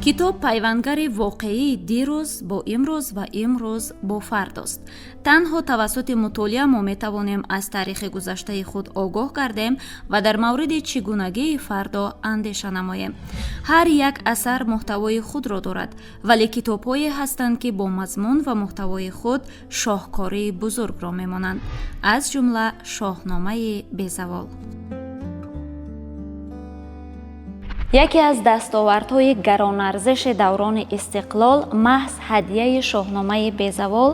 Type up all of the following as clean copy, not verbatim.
Китоб пайвандари воқеии дирӯз бо имрӯз ва имрӯз бо фардост. Танҳо тавассути мутолиа мо метавонем аз таърихи гузаштаи худ огоҳ гардем ва дар мавриди чӣ гунагии фардо андеша намоем. Ҳар як асар муҳтавои худро дорад, вале китобҳое ҳастанд, ки бо мазмун ва муҳтавои худ шоҳкории бузургро мемонанд, аз ҷумла Шоҳномаи безавол. Яке аз дастовардҳои гаронарзиши даврони истиқлол маҳз ҳадияи Шоҳномаи безавол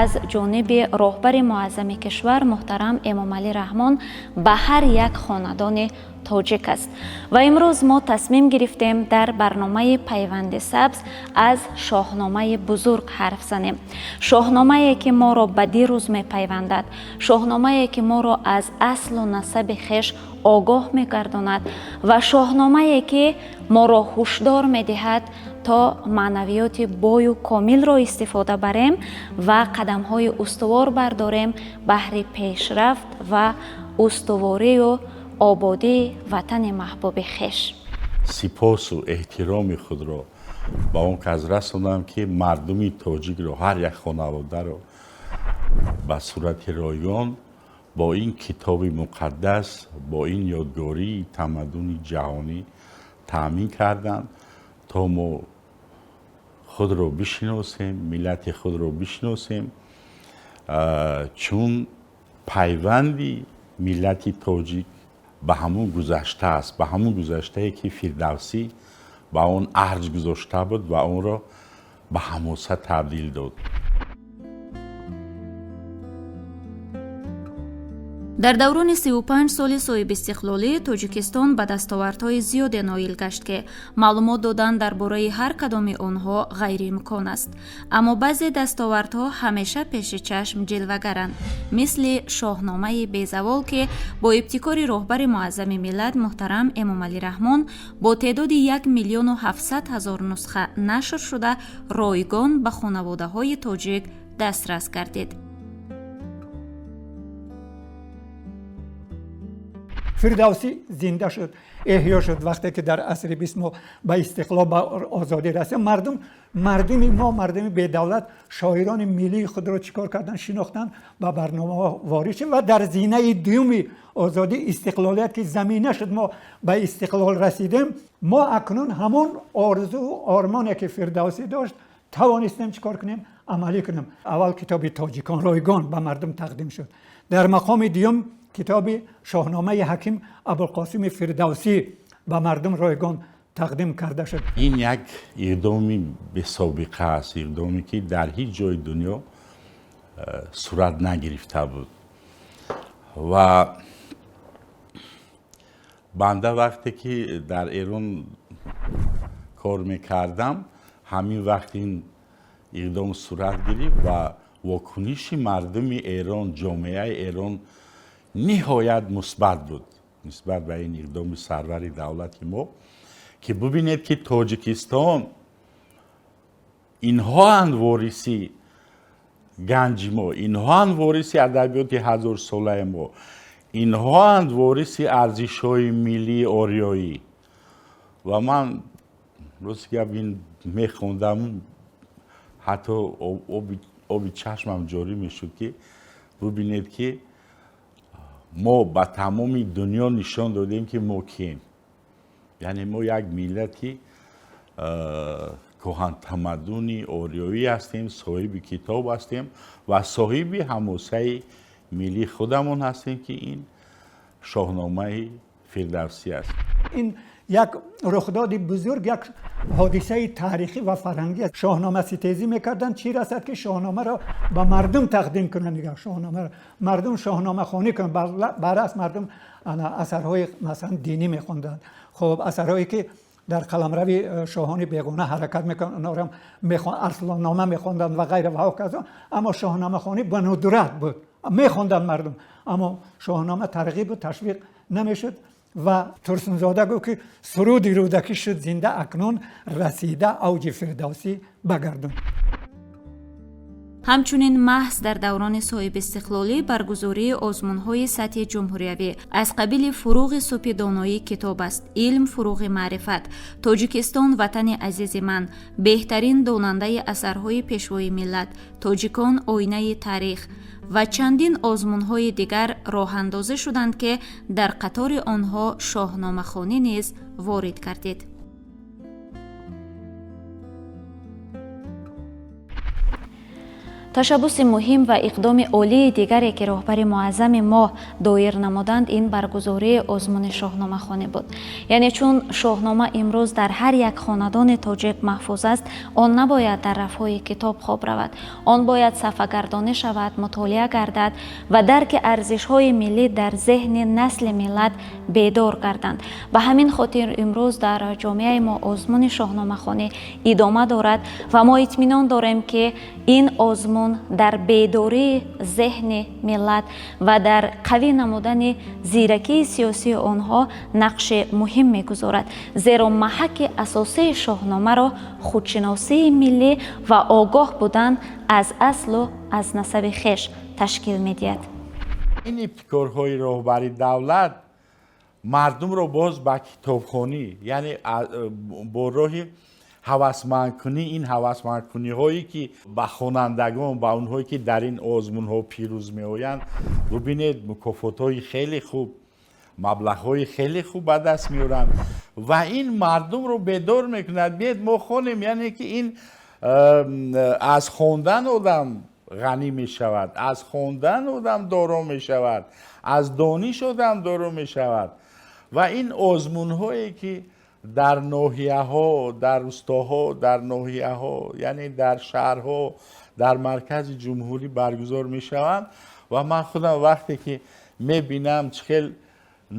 аз ҷониби роҳбари муаззами кишвар муҳтарам Эмомалӣ Раҳмон ба ҳар як хонадони тоҷик аст. Ва имрӯз мо тасмим гирифтем дар барномаи Пайванди сабз аз Шоҳномаи бузург ҳарф занем. Шоҳномае, ки моро ба дирӯз мепайвандад, шоҳномае, ки моро аз аслу насаби хеш огоҳ мегардонад ва шоҳномае, ки моро ҳушдор медиҳад, то маънавиёти бою комилро истифода барем ва қадамҳои устувор бардорем баҳри пешрафт ва устуворию ободии ватани маҳбуби хеш. Сипосу эҳтироми худро ба он кас расондам, ки мардуми тоҷикро, ҳар як хонаводаро ба сурати ройгон бо ин китоби муқаддас, бо ин ёдгории тамаддуни ҷаҳонӣ таъмин карданд, то мо худро бишиносем, миллати худро бишиносем, чун пайванди миллати тоҷик ба ҳамун гузашта аст, ба ҳамун гузаштае, ки Фирдавсӣ ба он арҷ гузошта буд ва онро ба ҳамоса табдил дод. Дар даврони 35 соли соҳибистиқлолӣ Тоҷикистон ба дастовардҳои зиёде ноил гашт, ки маълумот додан дар бораи ҳар кадоми онҳо ғайриимкон аст. Аммо баъзе дастовардҳо ҳамеша пеши чашм ҷилвагаранд, мисли Шоҳномаи безавол, ки бо ибтикори роҳбари муаззами миллат муҳтарам Эмомалӣ Раҳмон бо теъдоди 1 700 000 нусха нашр шуда, ройгон ба хонаводаҳои тоҷик дастрас гардид. Фирдавсӣ зинда шуд, эҳё шуд. Вақте ки дар асри 20 мо ба истиқлол, ба озодӣ расидем, мардуми мо, мардуми бедавлат, шоирони миллии худро чӣ кор карданд? Шинохтанд, ба барномаҳо ворид шуд. Ва дар зинаи дуюми озодӣ, истиқлолият, ки замина шуд, мо ба истиқлол расидем. Мо акнун ҳамон орзуу ормоне, ки Фирдавсӣ дошт, тавонистем чӣ кор кунем? Амалӣ кунем. Аввал китоби тоҷикон ройгон ба мардум тақдим шуд. Дар мақоми дуюм китоби Шоҳномаи ҳаким Абулқосими Фирдавсӣ ба мардум ройгон тақдим карда шуд. Ин як иқдоми бесобиқа аст, иқдоме, ки дар ҳеҷ ҷои дунё сурат нагирифта буд. Ва банда вақте ки дар Эрон кор мекардам, ҳамин вақт ин иқдом сурат гирифт ва вокуниши мардуми Эрон, ҷомеаи Эрон ниҳоят мусбат буд нисбат ба ин иқдоми сарвари давлати мо, ки бубинед, ки Тоҷикистон, инҳоанд вориси ганҷи мо, инҳоанд вориси адабиёти ҳазорсолаи мо, инҳоанд вориси арзишҳои миллии ориёӣ. Ва ман, рости гап, ин мехондам, ҳатто оби чашмам ҷорӣ мешуд, ки бубинед, ки мо ба тамоми дунё нишон додем, ки мо кием. Яъне мо як миллати кӯҳантамаддуни ориёӣ ҳастем, соҳиби китоб ҳастем ва соҳиби ҳамосаи миллии худамон ҳастем, ки ин Шоҳномаи Фирдавсӣ аст. Ин як рухдоди бузург, як ҳодисаи таърихӣ ва фарҳангӣ аст. Шоҳнома ситезӣ мекарданд, чӣ расад, ки шоҳномаро ба мардум тақдим кунанд. Дигар шоҳномаро мардум шоҳномахонӣ кунанд. Баръакс, мардум асарҳои, масалан, динӣ мехонданд. Хуб, асарҳое, ки дар қаламрави шоҳони бегона ҳаракат мекунанд, онҳоро Арслоннома мехонданд ва ғайра ва ҳоказо. Аммо шоҳномахонӣ ба нудрат буд. Мехонданд мардум, аммо шоҳнома тарғибу ташвиқ намешуд. Ва Турсунзода гуфт, ки суруди Рӯдакӣ шуд зинда акнун, расида авҷи Фирдавсӣ ба гардун. Ҳамчунин маҳз дар даврони соҳибистиқлолӣ баргузории озмунҳои сатҳи ҷумҳуриявӣ аз қабили «Фуруғи субҳи доноӣ китоб аст», «Илм фуруғи маърифат», «Тоҷикистон ватани азизи ман», «Беҳтарин донандаи асарҳои пешвои миллат», «Тоҷикон оинаи таърих» ва чандин озмунҳои дигар роҳандозӣ шуданд, ки дар қатори онҳо шоҳномахонӣ низ ворид гардид. Ташаббуси муҳим ва иқдоми олии дигаре, ки роҳбари муаззами мо доир намуданд, ин баргузории озмуни шоҳномахонӣ буд. Яъне чун шоҳнома имрӯз дар ҳар як хонадони тоҷик маҳфуз аст, он набояд дар рафҳои китоб хоб равад. Он бояд сафагардонӣ шавад, мутолиа гардад ва дарки арзишҳои миллӣ дар зеҳни насли миллат бедор гарданд. Ба ҳамин хотир имрӯз дар ҷомеаи мо озмуни шоҳномахонӣ идома дорад ва мо итминон дорем, ки ин озмун дар бедории зеҳни миллат ва дар қавӣ намудани зиракии сиёсии онҳо нақши муҳим мегузорад, зеро маҳаки асосии шоҳномаро худшиносии миллӣ ва огоҳ будан аз аслу аз насаби хеш ташкил медиҳад. Ин ибтикорҳои роҳбари давлат мардумро боз ба китобхонӣ, яъне бо роҳи ҳавасмандкунӣ, ин ҳавасмандкуниҳое ки ба хонандагон, ба онҳое ки дар ин озмунҳо пирӯз меоянд, бубинед, мукофотҳои хеле хуб, маблағҳои хеле хуб ба даст меоранд ва ин мардумро бедор мекунад. Биед мо хонем, яъне ки ин аз хондан одам ғанӣ мешавад, аз хондан одам доро мешавад, аз дониш одам доро мешавад. Ва ин озмунҳое ки дар ноҳияҳо, дар рустоҳо, дар ноҳияҳо, яъне дар шаҳрҳо, дар маркази ҷумҳурӣ баргузор мешаванд ва ман худам вақте ки мебинам чӣ хел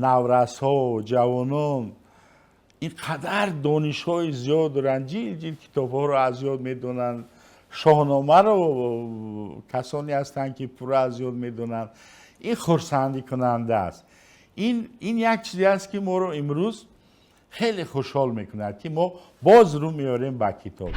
наврасҳо, ҷавонон ин қадар донишҳои зиёд доранд, ҷил ҷил китобҳоро аз ёд медонанд, шоҳномаро касоне ҳастанд ки пурра аз ёд медонанд, ин хурсандикунанда аст. Ин як чизе аст ки моро имрӯз хеле хушҳол мекунад, ки мо боз рӯ меорем ба китоб.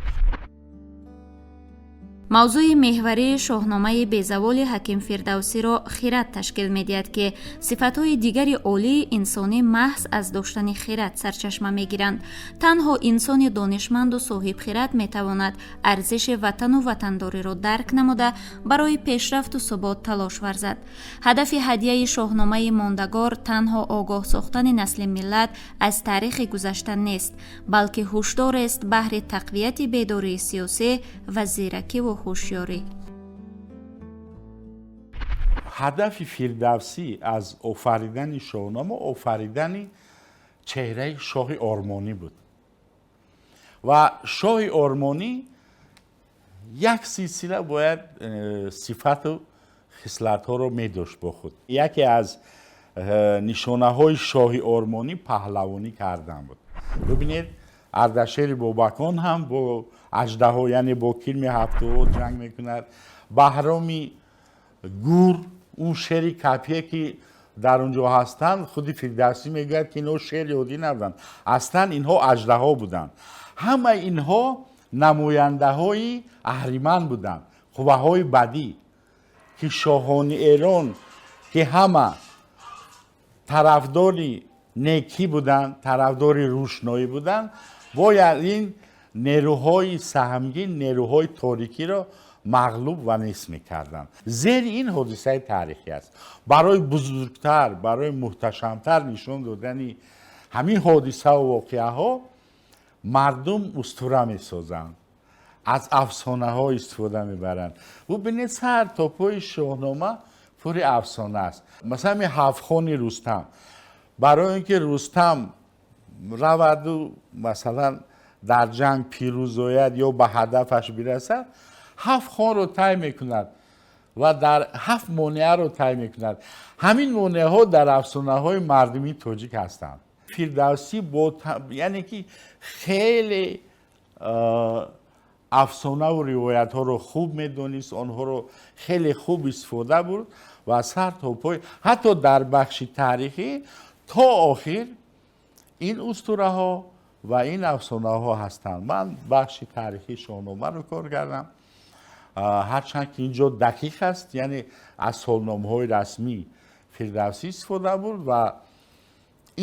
Мавзӯи меҳварии шоҳномаи безаволи ҳаким Фирдавсиро хират ташкил медиҳад, ки сифатҳои дигари олии инсонӣ маҳз аз доштани хират сарчашма мегиранд. Танҳо инсони донишманду соҳибхират метавонад арзиши ватану ватандориро дарк намуда, барои пешрафту субот талош варзад. Ҳадафи ҳадияи шоҳномаи мондагор танҳо огоҳ сохтани насли миллат аз таърихи гузашта нест, балки ҳушдорест баҳри тақвияти бедории сиёсӣ ва зиракиву ҳушёрӣ. Ҳадафи Фирдавсӣ аз офаридани шоҳнома офаридани чеҳраи шоҳи ормонӣ буд ва шоҳи ормонӣ як силсила бояд сифату хислатҳоро медошт бо худ. Яке аз нишонаҳои шоҳи ормонӣ паҳлавонӣ кардан буд. Бибинед, Ардашери Бобакон ҳам бо аждаҳо, яъне бо кирми ҳафтуҳо ҷанг мекунад. Баҳроми Гур, он шери капие ки дар он ҷо ҳастанд, худи Фирдавсӣ мегӯяд, ки инҳо шери оддӣ набуданд, аслан инҳо аждаҳо буданд. Ҳамаи инҳо намояндаҳои аҳриман буданд, қувваҳои бадӣ, ки шоҳони Эрон, ки ҳама тарафдори некӣ буданд, тарафдори рӯшноӣ буданд, бояд ин нерӯҳои саҳмгин, нерӯҳои торикиро мағлуб ва нест мекарданд. Зери ин ҳодисаи таърихӣ аст. Барои бузургтар, барои муҳташамтар нишон додани ҳамин ҳодисаву воқеаҳо мардум устура месозанд, аз афсонаҳо истифода мебаранд. Бубинед, сар то пои шоҳнома пури афсона аст. Масалан, ҳамин ҳафтхони Рустам, барои ин ки Рустам раваду масалан дар ҷанг пирӯз ояд ё ба ҳадафаш бирасад, ҳафт хонро тай мекунад ва дар ҳафт монеаро тай мекунад. Ҳамин монеаҳо дар афсонаҳои мардумии тоҷик ҳастанд. Фирдавсӣ бо яъне ки хеле афсонаву ривоятҳоро хуб медонист, онҳоро хеле хуб истифода бурд ва сар то пой ҳатто дар бахши таърихӣ то охир ин устураҳо ва ин афсонаҳо ҳастанд. Ман бахши таърихии шоҳномаро кор кардам. Ҳарчанд ки ин ҷо дақиқ аст, яъне аз солномаҳои расмӣ Фирдавсӣ истифода бурд ва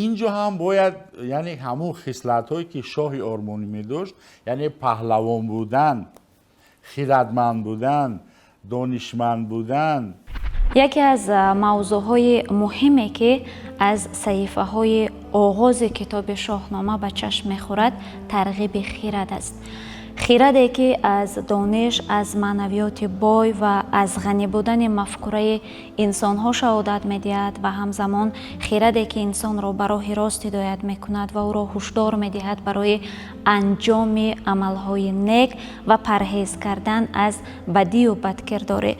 ин ҷо ҳам бояд, яъне ҳамун хислатҳое ки шоҳи ормонӣ медошт, яъне паҳлавон будан, хирадманд будан, донишманд будан. Яке аз мавзӯъҳои муҳиме, ки аз саҳифаҳои оғози китоби Шоҳнома ба чашм мехӯрад, тарғиби хирад аст. Хираде, ки аз дониш, аз маънавиёти бой ва аз ғанӣ будани мафкураи инсонҳо шаҳодат медиҳад ва ҳамзамон хираде, ки инсонро ба роҳи рост ҳидоят мекунад ва ӯро ҳушдор медиҳад барои анҷоми амалҳои нек ва парҳез кардан аз бадию бадкирдорӣ.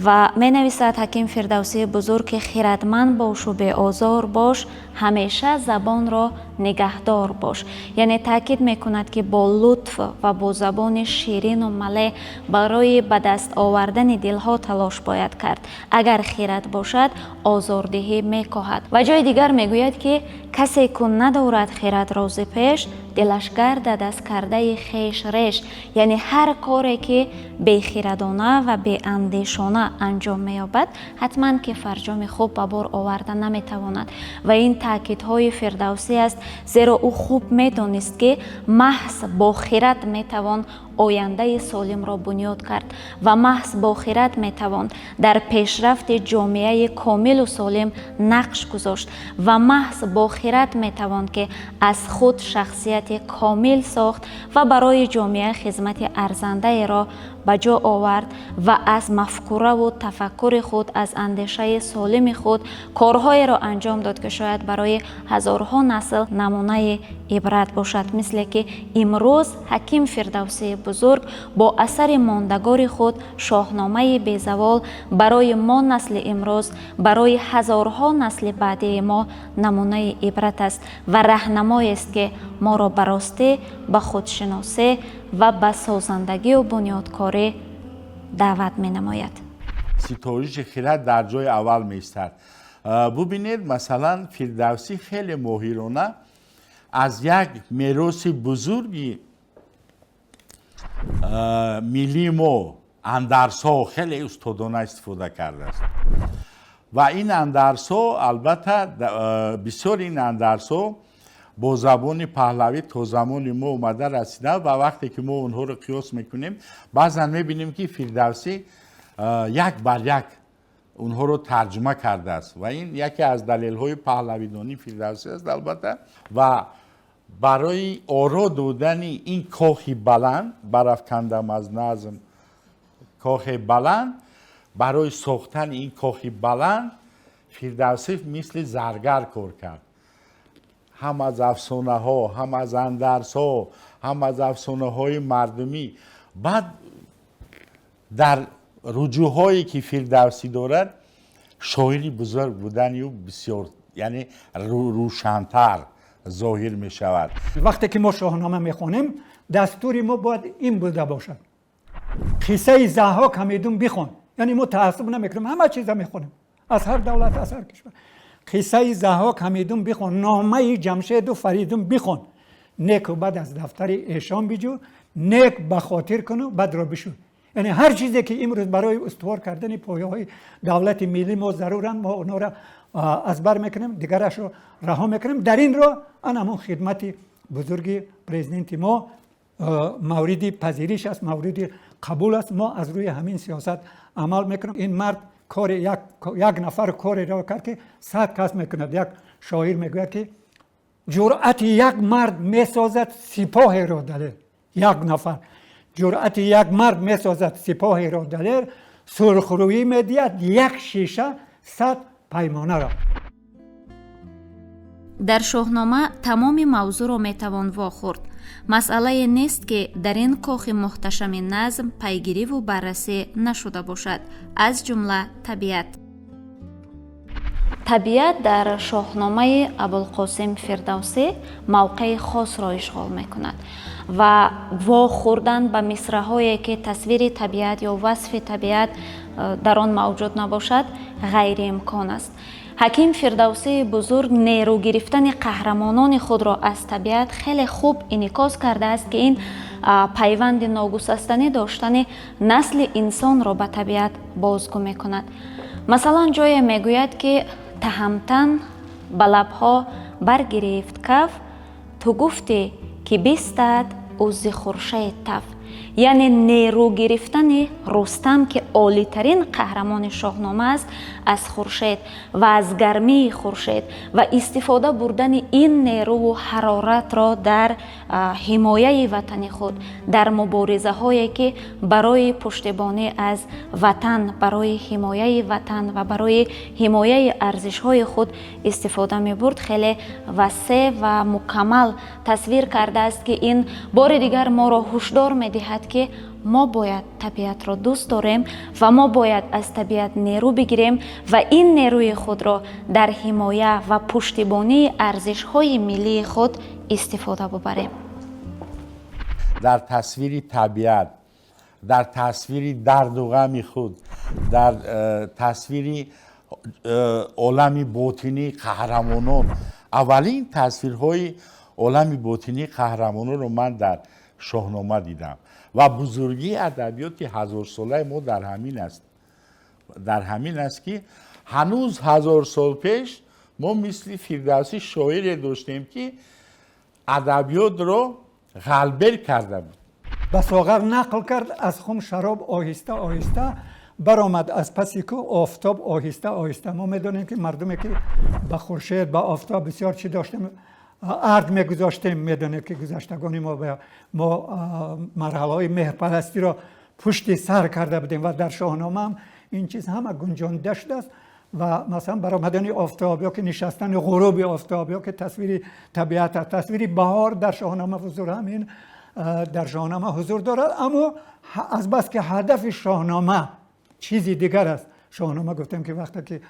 Ва менависад ҳаким Фирдавсии бузург, ки хирадманд бошу, беозор бош, ҳамеша забонро нигаҳдор бош. Яъне таъкид мекунад, ки бо лутф ва бо забони ширину малеҳ барои ба даст овардани дилҳо талош бояд кард. Агар хирад бошад, озордиҳӣ мекоҳад. Ва ҷои дигар мегӯяд, ки касе ку надорад хирад рози пеш, дилаш гардад аз кардаи хеш реш. Яъне ҳар коре, ки бехирадона ва беандешона анҷом меёбад, ҳатман ки фарҷоми хуб ба бор оварда наметавонад. Ва ин таъкидҳои Фирдавсӣ аст, зеро ӯ хуб медонист, ки маҳз бо хирад метавон ояндаи солимро бунёд кард ва маҳз бо хирад метавон дар пешрафти ҷомеаи комилу солим нақш гузошт ва маҳз бо хирад метавон, ки аз худ шахсияти комил сохт ва барои ҷомеа хизмати арзандаеро ба ҷо овард ва аз мафкураву тафаккури худ, аз андешаи солими худ корҳоеро анҷом дод, ки шояд барои ҳазорҳо насл намунаи ибрат бошад. Мисле ки имрӯз ҳаким Фирдавсии бузург бо асари мондагори худ, Шоҳномаи безавол, барои мо, насли имрӯз, барои ҳазорҳо насли баъдии мо намунаи ибрат аст ва раҳнамоест, ки моро ба ростӣ, ба худшиносӣ ва ба созандагию бунёдкорӣ даъват менамояд. Ситоиши хирад дар ҷои аввал меистад. Бубинед, масалан, Фирдавсӣ хеле моҳирона аз як мероси бузурги миллии мо, андарсҳо, хеле устодона истифода кардааст. Ва ин андарсҳо, албатта, бисёр ин андарсҳо бо забони паҳлавӣ то замони мо омада расиданд ва вақте ки мо онҳоро қиёс мекунем, баъзан мебинем, ки Фирдавсӣ як бар як онҳоро тарҷума кардааст. Ва ин яке аз далелҳои паҳлавидонии Фирдавсӣ аст, албатта. Ва барои оро додани ин кохи баланд, барафкандам аз назм кохи баланд, барои сохтани ин кохи баланд Фирдавсӣ мисли заргар кор кард. Ҳам аз афсонаҳо, ҳам аз андарсҳо, ҳам аз афсонаҳои мардумӣ. Баъд дар руҷӯъҳое ки Фирдавсӣ дорад, шоири бузург будани ӯ бисёр, яъне рӯшантар зоҳир мешавад. Вақте ки мо Шоҳнома мехонем, дастури мо бояд ин буда бошад: қиссаи Заҳҳок Ҳамидун бихон. Яъне мо таассуб намекунем, ҳама чиза мехонем, аз ҳар давлат, аз ҳар кишвар. Қиссаи Заҳҳок Ҳамидун бихон, номаи Ҷамшеду Фаридун бихон, неку бад аз дафтари эшон биҷӯ, нек ба хотир куну бадро бишӯ. Яъне ҳар чизе ки имрӯз барои устувор кардани пояҳои давлати миллӣ мо заруранд, мо онҳоро аз бар мекунем, дигарашро раҳо мекунем. Дар ин роҳ ан ҳамон хидмати бузурги президенти мо мавриди пазириш аст, мавриди қабул аст. Мо аз рӯи ҳамин сиёсат амал мекунем. Ин мард кори як нафар кореро кард, ки 100 кас мекунад. Як шоир мегӯяд, ки ҷуръати як мард месозад сипоҳеро далер. Як нафар ҷуръати як мард месозад сипоҳеро далер, сурхрӯӣ медиҳад як шиша 100 паймонаро. Дар Шоҳнома тамоми мавзӯъро метавон вохӯрд. Масъалае нест, ки дар ин кохи муҳташами назм пайгириву баррасӣ нашуда бошад, аз ҷумла табиат. Табиат дар Шоҳномаи Абулқосим Фирдавсӣ мавқеи хосро ишғол мекунад ва вохӯрдан ба мисраҳое, ки тасвири табиат ё васфи табиат дар он мавҷуд набошад, ғайриимкон аст. Ҳаким Фирдавсии бузург нерӯ гирифтани қаҳрамонони худро аз табиат хеле хуб инъикос кардааст, ки ин Пайванди ногусастанӣ доштани насли инсонро ба табиат бозгӯ мекунад. Масалан, ҷое мегӯяд, ки таҳамтан ба лабҳо баргирифт каф, ту гуфтӣ, ки бистад ӯ зи хуршед таф. Яъне нерӯ гирифтани Рустам, ки олитарин қаҳрамони Шоҳнома аст, аз хуршед ва аз гармии хуршед ва истифода бурдани ин нерӯву ҳароратро дар ҳимояи ватани худ, дар муборизаҳое, ки барои пуштибонӣ аз ватан, барои ҳимояи ватан ва барои ҳимояи арзишҳои худ истифода мебурд, хеле васеъ ва мукаммал тасвир кардааст, ки ин бори дигар моро ҳушдор медиҳад, ки мо бояд табиатро дӯст дорем ва мо бояд аз табиат нерӯ бигирем ва ин нерӯи худро дар ҳимоя ва пуштибонии арзишҳои миллии худ истифода бубарем. Дар тасвири табиат, дар тасвири дарду ғами худ, дар тасвири олами ботинии қаҳрамонон, аввалин тасвирҳои олами ботинии қаҳрамононро ман дар Шоҳнома дидам ва бузургии адабиёти ҳазорсолаи мо дар ҳамин аст, дар ҳамин аст, ки ҳанӯз 1000 сол пеш мо мисли Фирдавсӣ шоире доштем, ки адабиётро ғалбер карда буд. Ба соғар нақл кард аз хум шароб оҳиста оҳиста, баромад аз паси кӯ офтоб оҳиста оҳиста. Мо медонем, ки мардуме, ки ба хуршед, ба офтоб бисёр чӣ доштем, ард мегузоштем. Медонед, ки гузаштагони мо, мо марҳалаҳои меҳрпарастиро пушти сар карда будем ва дар Шоҳнома ҳам ин чиз ҳама гунҷонида шудааст. Ва масалан, баромадани офтоб ё ки нишастани ғуруби офтоб ё ки тасвири табиат, тасвири баҳор дар Шоҳнома ҳузур, ҳамин дар Шоҳнома ҳузур дорад. Аммо азбаски ҳадафи Шоҳнома чизи дигар аст, Шоҳнома, гуфтем, ки вақте ки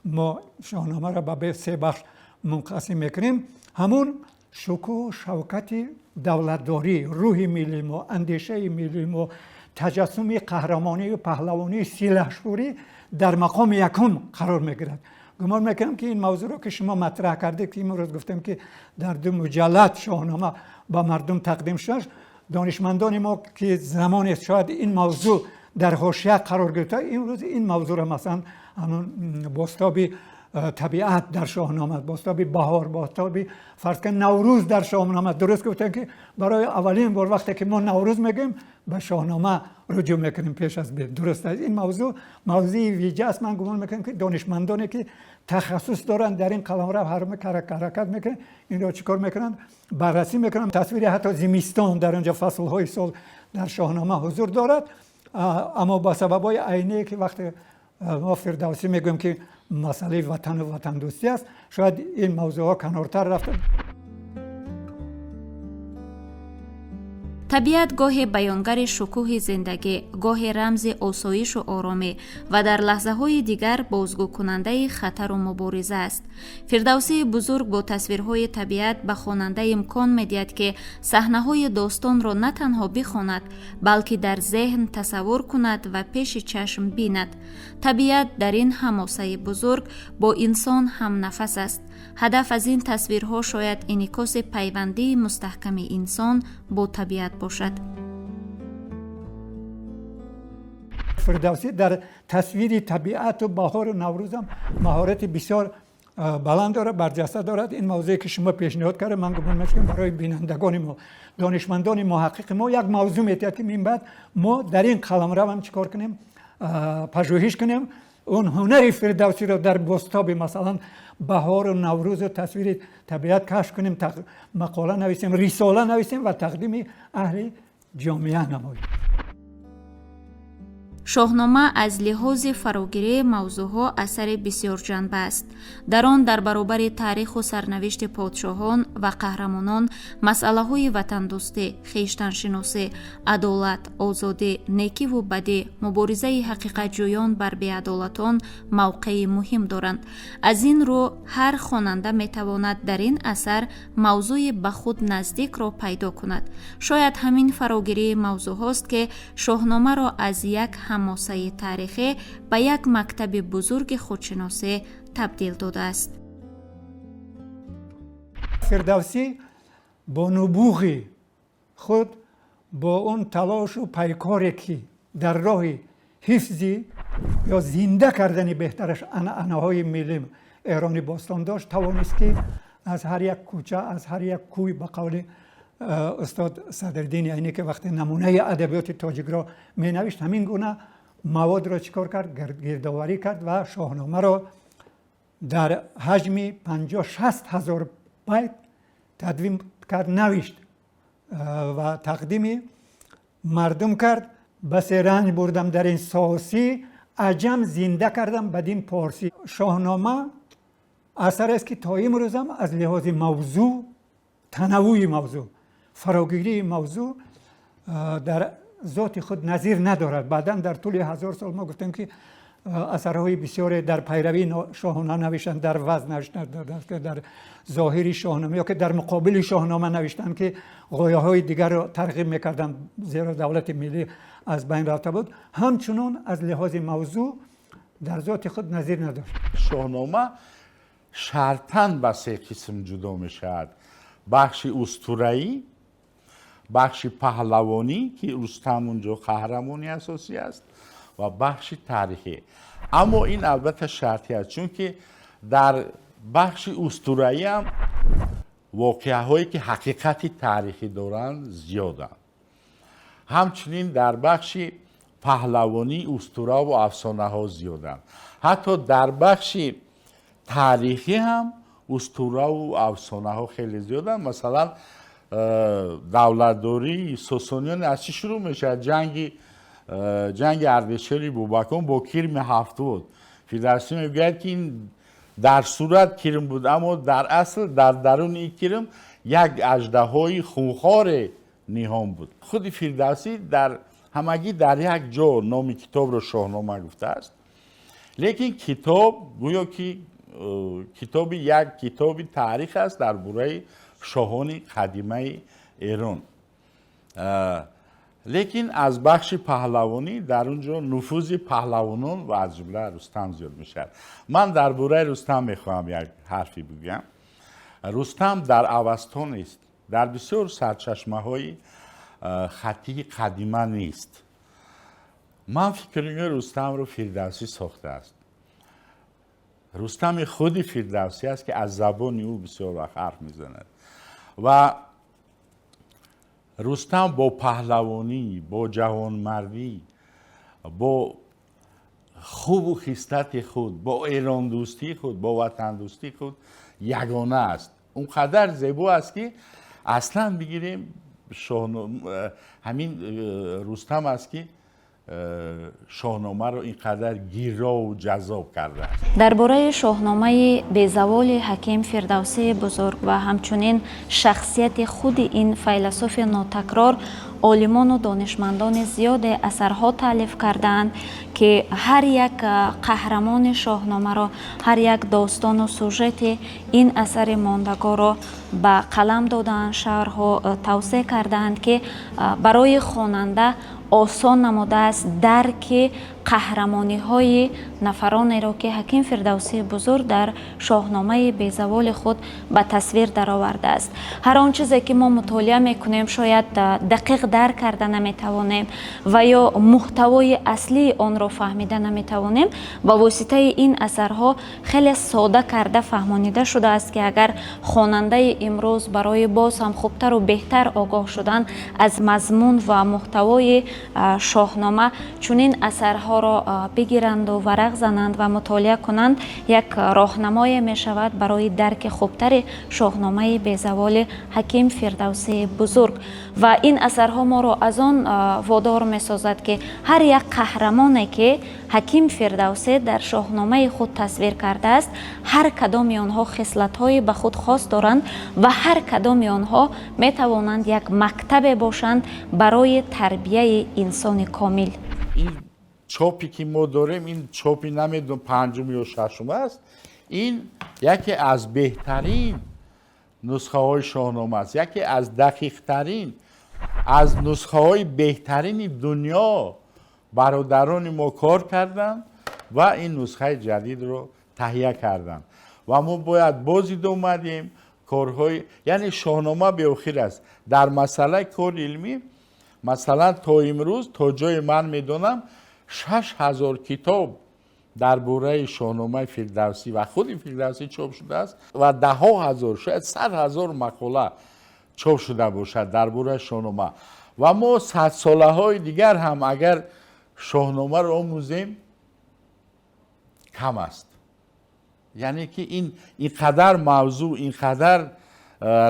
мо Шоҳномаро ба се бахш мунқасим мекунем, ҳамун шукӯҳ, шавкати давлатдорӣ, рӯҳи миллии мо, андешаи миллии мо, таҷассуми қаҳрамонию паҳлавонии силаҳшӯрӣ дар мақоми якум қарор мегирад. Гумон мекунам, ки ин мавзӯъро, ки шумо матраҳ кардед, ки имрӯз гуфтем, ки дар ду муҷаллад Шоҳнома ба мардум тақдим шудаш, донишмандони мо, ки замоне шояд ин мавзӯъ дар ҳошия қарор гирифта, имрӯз ин мавзӯъро, масалан, ҳамун бозтоби табиат дар Шоҳнома, бозтоби баҳор, бозтоби, фарз кун, Наврӯз дар Шоҳнома, дуруст гуфтем, ки барои аввалин бор вақте ки мо Наврӯз мегӯем, ба Шоҳнома руҷӯъ мекунем пеш аз бе. Дуруст аст, ин мавзӯъ мавзӯи виҷа аст. Ман гумон мекунам, ки донишмандоне, ки тахассус доранд, дар ин қаламрав ҳаракат мекунанд, инро чӣ кор мекунанд, баррасӣ мекунанд. Тасвири ҳатто зимистон дар онҷо, фаслҳои сол дар Шоҳнома ҳузур дорад. Аммо ба сабабҳои айние, ки вақте мо Фирдавсӣ мегӯем, ки масъалаи ватану ватандӯстӣ аст, шояд ин мавзӯъҳо канортар рафта. Табиат гоҳе баёнгари шукӯҳи зиндагӣ, гоҳе рамзи осоишу оромӣ ва дар лаҳзаҳои дигар бозгӯкунандаи хатару мубориза аст. Фирдавсии бузург бо тасвирҳои табиат ба хонанда имкон медиҳад, ки саҳнаҳои достонро на танҳо бихонад, балки дар зеҳн тасаввур кунад ва пеши чашм бинад. Табиат дар ин ҳамосаи бузург бо инсон ҳамнафас аст. Ҳадаф аз ин тасвирҳо шояд инъикоси пайвандии мустаҳками инсон бо табиат бошад. Фирдавсӣ дар тасвири табиату баҳору Наврӯзам маҳорати бисёр баланд дорад, барҷаста дорад. Ин мавзӯе, ки шумо пешниҳод кардед, ман гумон мекунам, барои бинандагони мо, донишмандони муҳаққиқи мо як мавзӯъ метиҳад, ки минбаъд мо дар ин қаламравам чӣ кор кунем, пажӯҳиш кунем, он ҳунари Фирдавсиро дар бозтоби, масалан, баҳору Наврӯзу тасвири табиат кашф кунем, мақола нависем, рисола нависем ва тақдими аҳли ҷомеа намоем. Шоҳнома аз лиҳози фарогирии мавзӯъҳо асари бисёрҷанба аст. Дар он дар баробари таъриху сарнавишти подшоҳон ва қаҳрамонон масъалаҳои ватандӯстӣ, хештаншиносӣ, адолат, озодӣ, некиву бадӣ, муборизаи ҳақиқатҷӯён бар беадолатон мавқеи муҳим доранд. Аз ин рӯ, ҳар хонанда метавонад дар ин асар мавзӯи ба худ наздикро пайдо кунад. Шояд ҳамин фарогирии мавзӯъҳост, ки Шоҳномаро аз як ҳамосаи таърихӣ ба як мактаби бузурги худшиносӣ табдил додааст. Фирдавсӣ бо нубуғи худ, Бо он талошу пайкоре, ки дар роҳи ҳифзи ё зинда кардани беҳтараш анъанаҳои миллӣ Эрони бостон дошт, тавонист, ки аз ҳар як кӯча, аз ҳар як кӯй, ба қавли устод Садриддини Айнӣ, ки вақте намунаи адабиёти тоҷикро менавишт, ҳамин гуна маводро чӣ кор кард? Гирдоварӣ кард ва Шоҳномаро дар ҳаҷми 50-60 ҳазор байт тадвин кард, навишт ва тақдими мардум кард. Басе ранҷ бурдам дар ин сосӣ, аҷам зинда кардам бадин порсӣ. Шоҳнома асарест, ки то имрӯзам аз лиҳози мавзӯъ, танаввӯи мавзӯъ, фарогирии мавзӯъ дар зоти худ назир надорад. Баъдан дар тӯли 1000 сол мо гуфтем, ки асарҳои бисёре дар пайравии Шоҳнома навиштанд, дар вазн навиштанд, дар зоҳири Шоҳнома ё ки дар муқобили Шоҳнома навиштанд, ки ғояҳои дигарро тарғиб мекарданд, зеро давлати миллӣ аз байн рафта буд. Ҳамчунон аз лиҳози мавзӯъ дар зоти худ назир надошт. Шоҳнома шартан ба се қисм ҷудо мешавад: бахши устураӣ, бахши паҳлавонӣ, ки Рустам унҷо қаҳрамони асосӣ аст, ва бахши таърихӣ. Аммо ин албатта шартӣ аст, чунки дар бахши устураӣ ҳам воқеаҳое, ки ҳақиқати таърихӣ доранд, зиёданд. Ҳамчунин дар бахши паҳлавонӣ устураву афсонаҳо зиёданд. Ҳатто дар бахши таърихӣ ҳам устураву афсонаҳо хеле зиёданд. Масалан, давлатдории Сосониён аз чӣ шурӯъ мешавад? Ҷанги Ардешери Бобакон бо кирми ҳафтвуд. Фирдавсӣ мегӯяд, ки ин дар сурат кирм буд, аммо дар асл дар даруни ин кирм як аждаҳои хунхоре ниҳон буд. Худи Фирдавсӣ дар ҳамагӣ дар як ҷо номи китобро Шоҳнома гуфтааст, лекин китоб гӯё ки китоби як китоби таърих аст дар бораи шоҳони қадимаи Эрон. Лекин аз бахши паҳлавонӣ дар он ҷо нуфузи паҳлавонон ва аз ҷумла Рустам зиёд мешавад. Ман дар бораи Рустам мехоҳам як ҳарфе бигӯям. Рустам дар Авасто нест, дар бисёр сарчашмаҳои хаттии қадима нест. Ман фикр мекунам, Рустамро Фирдавсӣ сохтааст. Рустами худи Фирдавсӣ аст, ки аз забони ӯ бисёр вақт ҳарф мезанад. Ва Рустам бо паҳлавонӣ, бо ҷавонмардӣ, бо хубу хислати худ, бо эрондӯстии худ, бо ватандӯстии худ ягона аст. Он қадар зебо аст, ки аслан бигирем, ҳамин Рустам аст, ки Шоҳномаро ин қадар гиррову ҷаззоб кардааст. Дар бораи Шоҳномаи безаволи Ҳаким Фирдавсии бузург ва ҳамчунин шахсияти худи ин файласуфи нотакрор олимону донишмандони зиёде асарҳо таълиф кардаанд, ки ҳар як қаҳрамони Шоҳномаро, ҳар як достону сюжети ин асари мондагорро ба қалам додаанд, шарҳу тавсеъ кардаанд, ки барои хонанда осон намудааст дарки қаҳрамониҳои нафаронеро, ки Ҳаким Фирдавсии бузург дар Шоҳномаи безаволи худ ба тасвир даровардааст. Ҳар он чизе, ки мо мутолиа мекунем, шояд дақиқ дарк карда наметавонем ва ё муҳтавои аслии онро фаҳмида наметавонем. Ба воситаи ин асарҳо хеле сода карда фаҳмонида шудааст, ки агар хонандаи имрӯз барои боз ҳам хубтару беҳтар огоҳ шудан аз мазмун ва муҳтавои Шоҳнома чунин асарҳоро бигиранду варақ зананд ва мутолиа кунанд, як роҳнамое мешавад барои дарки хубтари Шоҳномаи безаволи Ҳаким Фирдавсии бузург. Ва ин асарҳо моро аз он водор месозад, ки ҳар як қаҳрамоне, ки Ҳаким Фирдавсӣ дар Шоҳномаи худ тасвир кардааст, ҳар кадоми онҳо хислатҳои ба худ хос доранд ва ҳар кадоми онҳо метавонанд як мактабе бошанд барои тарбияи инсони комил. Ин чопе, ки мо дорем, ин чопи намедонам, панҷум ё шашум аст. Ин яке аз беҳтарин нусхаҳои Шоҳнома аст, яке аз дақиқтарин, аз нусхаҳои беҳтарини дунё. Бародарони мо кор карданд ва ин нусхаи ҷадидро таҳия карданд ва мо бояд боз идома диҳем корҳои, яъне Шоҳнома беохир аст. Дар масъалаи кори илмӣ Масалан, то имрӯз, то ҷое ман медонам, 6000 китоб дар бораи Шоҳномаи Фирдавсӣ ва худи Фирдавсӣ чоп шудааст ва даҳҳо ҳазор, шояд 100 000 мақола чоп шуда бошад дар бораи Шоҳнома. Ва мо садсолаҳои дигар ҳам агар Шоҳномаро омӯзем, кам аст. Яъне ки ин қадар мавзӯъ, ин қадар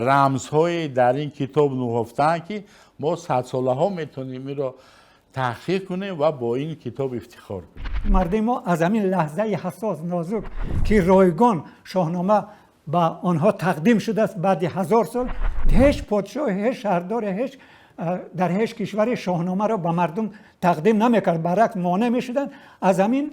рамзҳое дар ин китоб нуҳуфтаанд, ки мо садсолаҳо метавонем инро таҳқиқ кунем ва бо ин китоб ифтихор кунем. Мардуми мо аз ҳамин лаҳзаи ҳассос, нозук, ки ройгон Шоҳнома ба онҳо тақдим шудааст баъди 1000 сол, ҳеҷ подшоҳ, ҳеҷ шаҳрдоре, ҳеҷ дар ҳеҷ кишваре Шоҳномаро ба мардум тақдим намекард, баръакс монеъ мешуданд. Аз ҳамин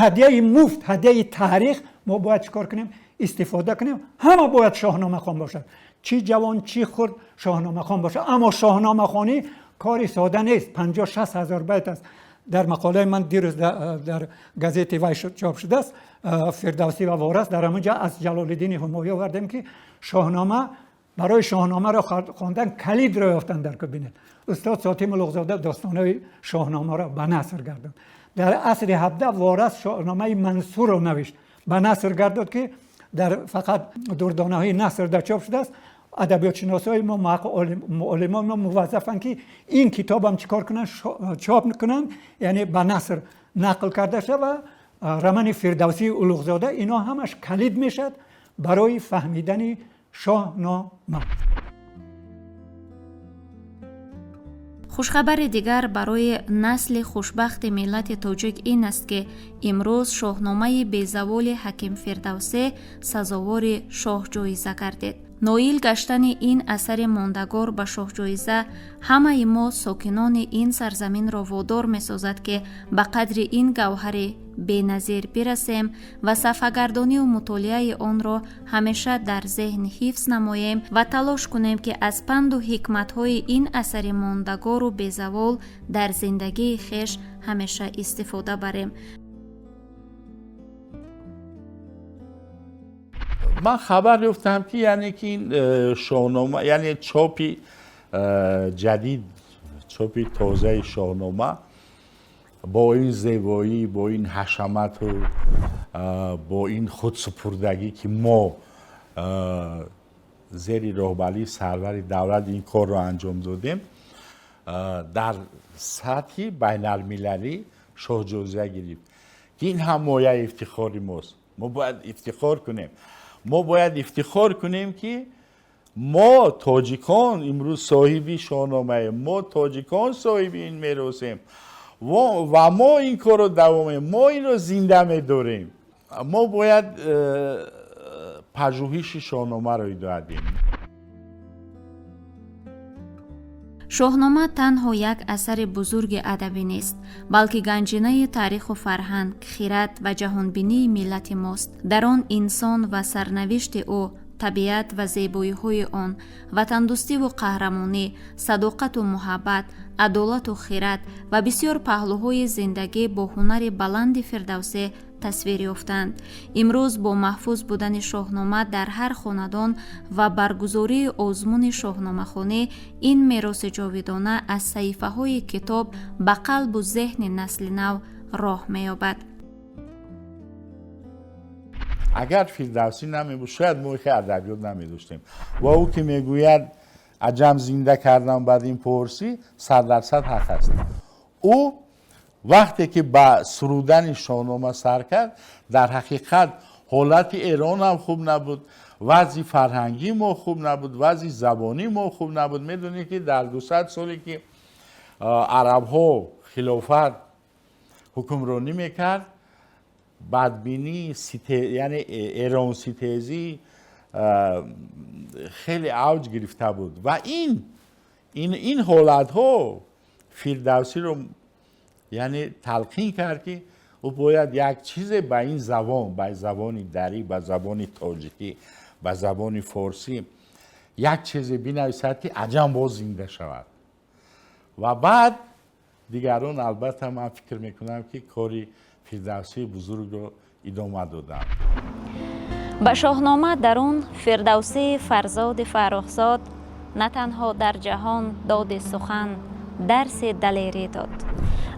ҳадияи муфт, ҳадияи таърих мо бояд чӣ кор кунем? Истифода кунем. Ҳама бояд шоҳномахон бошад, чӣ ҷавон, чӣ хурд, шоҳномахон бошад. Аммо шоҳномахонӣ кори сода нест, 50-60 ҳазор байт аст. Дар мақолаи ман дирӯз дар газети вай чоп шудааст, Фирдавсӣ ва Ворас, дар ҳамонҷа аз Ҷалолиддини Ҳумоӣ овардем, ки шоҳнома барои шоҳномаро хондан калидро ёфтан дар кабинет. Устод Сотим Улуғзода достонҳои Шоҳномаро ба наср гардонд. Дар асри 17 Ворас Шоҳномаи Мансурро навишт, ба наср гардонд, ки дар фақат дурдонаҳои наср дар чоп шудааст. Адабиётшиносҳои мо, олимони мо муваззафанд, ки ин китобам чӣ кор кунанд? Чоп кунанд, яъне ба наср нақл карда шава. Ва романи Фирдавсии Улуғзода, ино ҳамаш калид мешавад барои фаҳмидани Шоҳнома. Хушхабари дигар барои насли хушбахти миллати тоҷик ин аст, ки имрӯз Шоҳномаи безаволи ҳаким Фирдавсӣ сазовори шоҳҷоиза гардид. Ноил гаштани ин асари мондагор ба шоҳҷоиза ҳамаи мо, сокинони ин сарзаминро, водор месозад, ки ба қадри ин гавҳари беназир бирасем ва сафҳагардонию мутолиаи онро ҳамеша дар зеҳн ҳифз намоем ва талош кунем, ки аз панду ҳикматҳои ин асари мондагору безавол дар зиндагии хеш ҳамеша истифода барем. Ман хабар ёфтам, ки яъне ки ин Шоҳнома, яъне чопи ҷадид, чопи тозаи Шоҳнома бо ин зебоӣ, бо ин ҳашамату бо ин худсупурдагӣ, ки мо зери роҳбарии сарвари давлат ин корро анҷом додем, дар сатҳи байналмилалӣ шоҳҷоиза гирифт, ки ин ҳам мояи ифтихори мост. Мо бояд ифтихор кунем, мо бояд ифтихор кунем, ки мо тоҷикон имрӯз соҳиби Шоҳномаем, мо тоҷикон соҳиби ин меросем ва мо ин корро давом, мо инро зинда медорем. Мо бояд пажӯҳиши Шоҳномаро идома диҳем. Шоҳнома танҳо як асари бузурги адабӣ нест, балки ганҷинаи таъриху фарҳанг, хират ва ҷаҳонбинии миллати мост. Дар он инсон ва сарнавишти ӯ, табиат ва зебоиҳои он, ватандӯстиву қаҳрамонӣ, садоқату муҳаббат, адолату хират ва бисёр паҳлӯҳои зиндагӣ бо ҳунари баланди Фирдавсӣ тасвир ёфтанд. Имрӯз бо маҳфуз будани Шоҳнома дар ҳар хонадон ва баргузории озмуни шоҳномахонӣ, ин мероси ҷовидона аз саҳифаҳои китоб ба қалбу зеҳни насли нав роҳ меёбад. Агар Фирдавсӣ намебуд, шояд мо хе адабиёт намедоштем. Ва ӯ ки мегӯяд, аҷам зинда кардам баъд ин порсӣ, 100% ҳақ аст. Ӯ вақте ки ба сурудани Шоҳнома сар кард, дар ҳақиқат ҳолати Эрон ҳам хуб набуд, вазъи фарҳангии мо хуб набуд, вазъи забонии мо хуб набуд. Медонед, ки дар 200 соле ки арабҳо хилофат ҳукмронӣ мекард, бадбинӣ, яъне эронситезӣ хеле авҷ гирифта буд ва ин ҳолатҳо Фирдавсиро, яъне, талқин кард, ки ӯ бояд як чизе ба ин забон, ба забони дарӣ, ба забони тоҷикӣ, ба забони форсӣ як чизе бинависад, ки аҷам боз зинда шавад. Ва баъд дигарон, албатта, ман фикр мекунам, ки кори Фирдавсии бузургро идома доданд. Ба Шоҳнома дарун Фирдавсии фарзоди фаррухзод на танҳо дар ҷаҳон доди сухан Дарси далерӣ дод.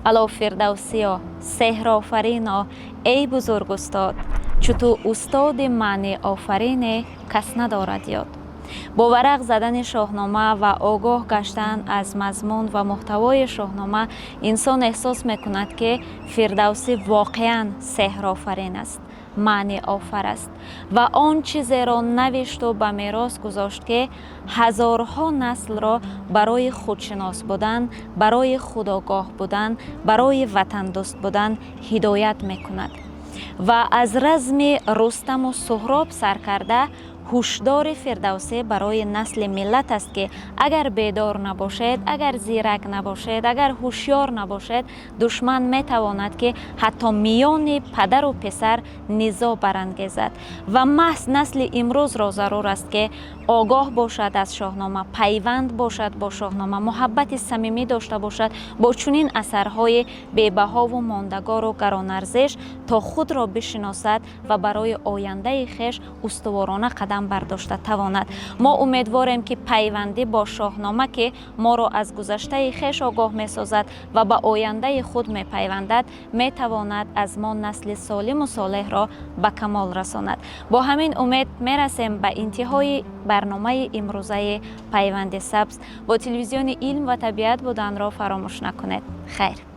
Ало Фирдавсиё, сеҳрофарино, эй бузург устод, чу ту устоди маъниофарине, кас надорад ёд. Бо варақ задани Шоҳнома ва огоҳ гаштан аз мазмун ва муҳтавои Шоҳнома, инсон эҳсос мекунад, ки Фирдавсӣ воқеан сеҳрофарин аст, маъниофар аст ва он чизеро навишту ба мерос гузошт, ки ҳазорҳо наслро барои худшинос будан, барои худогоҳ будан, барои ватандӯст будан ҳидоят мекунад ва аз разми Рустаму Суҳроб сар карда, ҳушдори Фирдавсӣ барои насли миллат аст, ки агар бедор набошед, агар зирак набошед, агар ҳушёр набошед, душман метавонад, ки ҳатто миёни падару писар низо барангезад. Ва маҳз насли имрӯзро зарур аст, ки огоҳ бошад аз Шоҳнома, пайванд бошад бо Шоҳнома, муҳаббати самимӣ дошта бошад бо чунин асарҳои бебаҳову мондагору гаронарзиш, то худро бишиносад ва барои ояндаи хеш устуворона қадам бардошта тавонад. Мо умедворем, ки пайвандӣ бо Шоҳнома, ки моро аз гузаштаи хеш огоҳ месозад ва ба ояндаи худ мепайвандад, метавонад аз мо насли солиму солеҳро ба камол расонад. Бо ҳамин умед мерасем ба интиҳои барномаи имрӯзаи Пайванди сабз. Бо телевизиони Илм ва табиат буданро фаромӯш накунед. Хайр.